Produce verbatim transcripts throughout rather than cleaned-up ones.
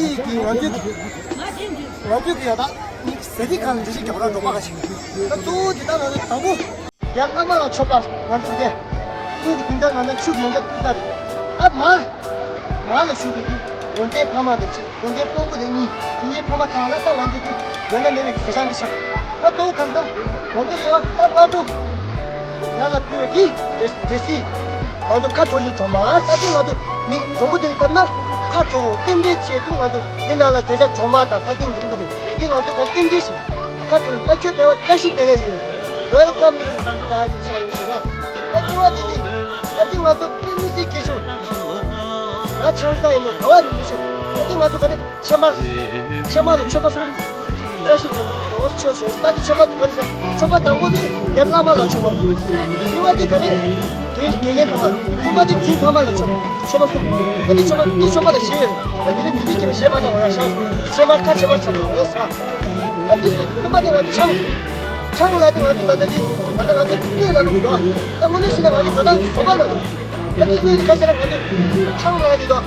ཀྱི་ང་ཚོའི་ང་ཚོའི་གི་ཡ་ད་ཟས་རིགས་ཁག་ལ་འགྲེལ་བཤད་རྒྱག་རོགས་འགྲོ་པ་ག་ཞིག་ད་གཙོ་བོ་དེ་ད་ང་ཚོ་དང་པོ་ཡ་བླ་མ་ལ་མཆོད་པ་ང་ཚོ་དེ་ཀུན་གྱི་དོན་དག་ང་ཚོ་ཆུ་ཡོན་ཏན་ཀུན་ད་རེད། ཨ་མ་མ་ལ་ཞུ་གི་འདུག་དགོན་སྡེའི་ཕ་མ་དེ་ཆེ་དགོན་སྡེའི་སྤོ་བོ་དེ་གཉིས་དེ་གཉིས་ཕ་མ་དང་ལ་ད་ང་ཚོ་དེ་ཡོན་ཏན་མེད་པའི་ཟས་ཤང་གི་ཤག་ད་གཙོ་བོ་གང་ལྟར་ང་ཚོ་ཡ་ད་ང་ཚོ། ཡང་ལ་བུ་གི་དེ་དེ་སྲིད་ང་ཚོ་ཁ་གྲོ་ཞིག་གྲོ་མ་ས་ཅིག་ང་ཚོ་མི་གྲོང་པོ་དེ་ལྟར་ན་ཁ་གྲོ་རྟེན་འབྲེལ་ཆེད་དུ་ང་ཚོ་འདི་ནང་ལ་དེ་ཚ་གྲོ་མ་དང་ཕ་ཏིང་འདུག་འདུག་འདི་ང་ཚོ་ག་རྟེན་འབྲེལ་ཞིག་ཁ་གྲོ་ལྟ་ཆོས་སྤེལ་བ་བཀྲ་ཤིས་བདེ་ལེགས་ཡོད། Welcome ད་ཡིན་ས་ཡིན་ཞེས་ན་ད་ཅི་བ་དེ་དེ་ད་ཅི་ང་ཚོ་ཏིང་མི་སྲིད་ཀྱི་ཞུ་ང་ཆང་ས་ཡིན་ནོ་ག་བ་ཡིན་ཞུ་ད་ཅི་ང་ཚོ་ག་ནས། ཕྱེ་མར། ཕྱེ་མར་ལ་མཆོད་པ་གསུམ། བཀྲ་ཤིས་དང་འོ་ཆོས་ཞེས་ད་ནི་ཕྱེ་མར་དུ་བར་ཞིང་མཆོད་པ་དང་པོ་ནི་ཡར་བླ་མ་ལ་མཆོད་པ། གཉིས་པ་དེ་ག་ནི། དེ་དགེ་རྒན་དང་གསུམ་པ་དེ་དེའི་ཕ་མ་ལ་མཆོད་པ་མཆོད་པ་གསུམ། ཨ་ནི་མཆོད་པ་དེ་མཆོད་པ་ལ་ཞེས་ཡོད། ད་དེ་ནི་དེ་དེ་སྐྱེ་བའི་ཞེས་པ་དང་བ་ཡ་ཤ། ཕྱེ་མར་ཁ་ཕྱེ་མར་ཆགས་པ་འོ་ས། ཨ་ནི་གསུམ་པ་དེ་ང་ཚོ་ཆང་། ཆང་ལ་དེ་ང་ཚོ་ད་ལྟ་དེ་ད་ལྟ་ང་ཚོ་དེ་ལ་ནི་འགྲོ། ད་དངོས་གནས་ཤེས་ན་ང་ཚོ་ད་ལྟ་བཟོ་པ་ལ་འགྲོ། ད་དེ་དངོས་གནས་ཁ་ཤས་ལ་ང་ཚོ་ཆང་ལ་དེ་དང་།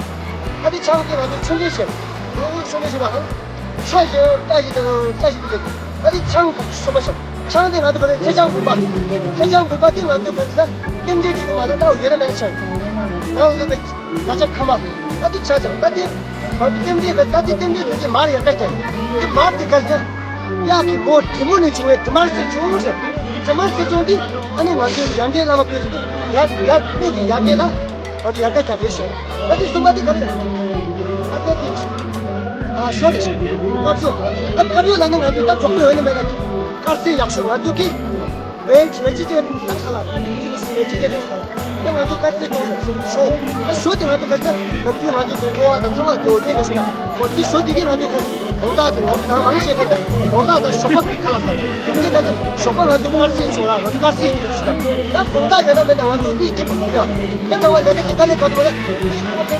ཨ་ནི་ཆང་དེ་ང་ཚོ་ཆུང་ཆུང་བྱས། ལོ་ངོ་ཆུང་ཆུང་བྱས་པ་དང་། ཆ་ཞེས་ལྟ་ཞིག་དང་ལྟ་ཞིག་དེ། ཨ་ནི་ཆང་གསོ་མ་ཤོག་ཆང་དེ་ང་ཚོ་ག་ཚོད་ཚེ་ཆང་དགུ་པ། ཚེ་ཆང་དགུ་པ་དེ་ང་ཚོ་ག་ཚོད་རྟེན་འབྲེལ་གྱི་ནུ་མ་ལ་ལྟ་བ་ཡོད་ན་མེད་ན་ཆང་། ང་ཚོ་ག་ཆ་ཁ་མ། ཨ་ནི་ཆ་ཆང་ད་དེ། ང་ཚོ་རྟེན་འབྲེལ་ག་ད་དེ་རྟེན་འབྲེལ་དེ་མར་ཡར་ལྟ་ཆང་། དེ་མར་དེ་ག་ཚོད། གཡག་གི་མོ་དེ་མོ་ནས་བྱུང་བའི་དེ་མར་སེ་བྱུང་ཟེར། དེ་མར་སེ་བྱུང་དེ་ཨ་ནི་ང་ཚོའི་ཡར་འབྲེལ་བླ་མ་བོད་ཡར་ཡར་བོད་ཀྱི་ཡར་འབྲེལ་ལ། ང་ཚོ་ཡར་ལྟ་རྒྱག་རེད་ཤག་ཨ་ནི་གསུམ་པ་དེ་ག་རེ། ཨ་ནི་དེ། ཨ་ཤོ་རེད་ཤག་སྐབས་སུ། ཨ་ཁ་བོད་ལ་ནི་ང་ཚོ་ད་གྲོགས་པོ་ཡོད་ནི་མེད་ན། དཀར་ཟས་ཡག་ཤོས་ང་ཚོ་གི། བེད་ཇི་བེད་ཇི་ཅེ་ད་ཁ་ལ། བེད་ཇི་ཅེ་ད་ཁ་ལ། ད་ང་ཚོ་དཀར་ཟས་གྲོགས་ཤོ། ཨ་ཤོ་དེ་ང་ཚོ་ག་ཚོད་ནམ་རྒྱུན་ང་ཚོ་དེ་ཀོ་བ་དང་ཚོ་བ་དེ་འོ་དེ་ག་ཤི་ན། འོ་དེ་ཤོ་དེ་གི་ང་ཚོ་ག་དགོང་དག་དེ་ང་ཚོ་ནང་མང་ཤེས་པ་དང་དགོང་དག་དང་ཞོགས་པ་གི་ཁ་ལ་ཁ་ལ། དེ་ད་ཞོགས་པ་ང་ཚོ་དཀར་ཟས་ཤོ་ལ་ང་ཚོ་དཀར་ཟས་ཤོ་ལ། ད་དགོང་དག་ཡོད་ན་མེད་ན་ང་ཚོ་གཉིད་སྐྱིད་པོ་མི་ཡོང་། ད་ད་བ་ལས་ཀ་གི་ད་ལས་ཀ་དུ་ལ།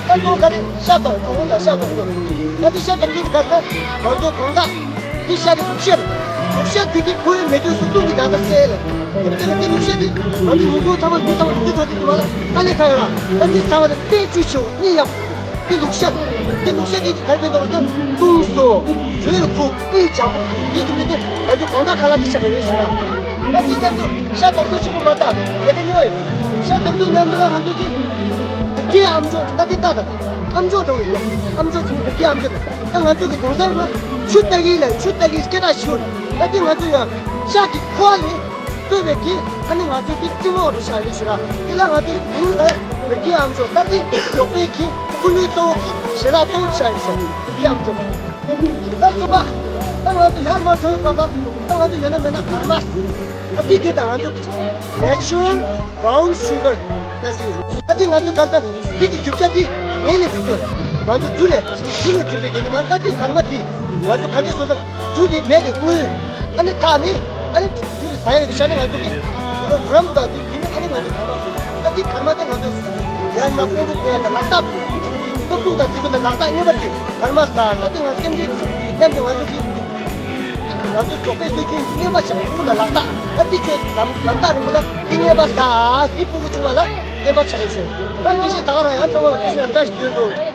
ད་དུ་ཀ་ནི་ཤ་དང་གྲོགས་ལ་ཤ་དང་གྲོགས། ད་དུ་ཤ་དང་གཉིད་ག་ད་ང་ཚོ་དགོང་དག་འདི་ཤ་དེ་དུག་ཤ་རེད། དུག་ཤ་དེ་གི་ཁོའི་མེ་དུག་སུ་དུག་གི་ད་ལྟ་སེལ་ལ། དེ་ནི་དེ་དུག་ཤ་དེ་ང་ཚོ་མི་འགྲོ་ཐ་མ་མི་ཐ་མ་དུག་ཐ་དེ་དུ་བ་ལ་ད་ལས་ཁ་ཡོད་ལ། ད་འདི་ཚ་བ་དེ་དཔེ་བཅུ་ཆེའོ་གཉིད་ཡག་དེ་དུག་ཤ་དེ་དུག་ཤ་དེ་ག་རེ་བས་འདུག་ད་དུང་སོ་བོད་ཁུག་དཔེ་ཅག་པོ་དེ་དུ་མི་དེ་ང་ཚོ་གང་ད་ཁ་ལ་དེ་ཤ་རེ་རེ་ཤ་ད་དེ་ད་དུ་ཤ་དང་དུ་ཆུ་པོ་མ་ད་དེ་དེ་ཉོ་ཡོད། ཤ་དང་དུ་ཉམས་དུ་ང་ཚོ་དེ་དེ་ཨམ་ཅོག་ད་དེ་ད་ད་ཨམ་ཅོག་འགྲོ་ཡོད། ཨམ་ཅོག་ཆུ་པོ་དེ་ཨམ་ཅོག་ད་ང་ཚོ་གི་དུང་སར་ལ་ཆུ་ལྟ་གི་ལ་ཆུ་ལྟ་གི་སྐད་གྲགས་ཞུ། ད་དེ་ང་ཚོ་ཡང་ཤ་གི་ཁོ་ལས་སྤྲོད་པའི་གི་ཨ་ནི་ང་ཚོ་གི་རྩིང་ངོགས་རུ་ཤ་ཡོད་ཞུ་ར། དེ་ལ་ང་ཚོ་གི་དུང་ལ་མི་གི་ཨམ་ཅོག་ད་དེ་ཡོག་པའི་གི་ཁུ་ནུའི་གཙོ་བོ་གི་ཞེ་ལ་གཙོ་བོ་ཤ་ཡོད་ཞུ། དེ་ཨམ་ཅོག་ད་གསུམ་པ། ད་ང་ཚོ་ཡར་མར་ཐོན་པ་ད་ང་ཚོ་ཡོད་ན་མེད་ན་གར་མ་ཨ་དེ་གི་ད་ང་ཚོ་Natural brown sugar ད་ཅི་ང་ཚོ་ད་ལྟ་འདི་གི་རྒྱུ་ཆ་འདི་ངས་ནས་བཟོས། ང་ཚོ་འབྲུ་ལས་འབྲུ་ལས་གྲུབ་པའི་ཡིན་མ་ད་འདི་གར་མ་འདི་ང་ཚོ་ག་འདི་བཟོ་ད་འབྲུ་འདི་མེད་དེ་དངུལ་ཨ་ནི་ཐག་ནི་ཨ་ནི་འབྲུ་ལས་ཟ་ཡ་གི་ཤ་ནི་ང་ཚོ་གི་རམ་ད་འདི་འདི་ནི་ཨ་ནི་ང་ཚོ་གར་མ་ད་འདི་གར་མ་ད་ང་ཚོ་ཡང་ང་ཀོང་ཀོང་ཡང་ལག་རྟགས་ཀོང་ཀོང་ད་འདི་ཀོང་ད་ལག་རྟགས་ངེས་པར་གྱི་གར་མ་ཟ་ད་འདི་ང་སེམས་ཅན་མཉམ་དུ་ང་ཚོ་གི་ང་ཚོ་འབྲོག་པའི་སྲོལ་རྒྱུན་རྙེད་པ་ཆགས་པའི་ཁུལ་ལ་ལག་རྟགས་ཨ་ཏི་ཆོས་ལམ་ལམ་རྟགས་རིང་པོ་ལ་འདི་རྙེད་པ་ད་འདི་ཕྲུ་གུ་ཆུང་བ་ལ་རྙེད་པ་ཆགས་ཡོད་ཟེར། ཨ་ཏི་ཆོས་ད་ག་རང་ཡང་ཚང་མ་ལ་ཏི་ཆོས་ཡང་བཀྲ་ཤིས་བདེ་ལེགས།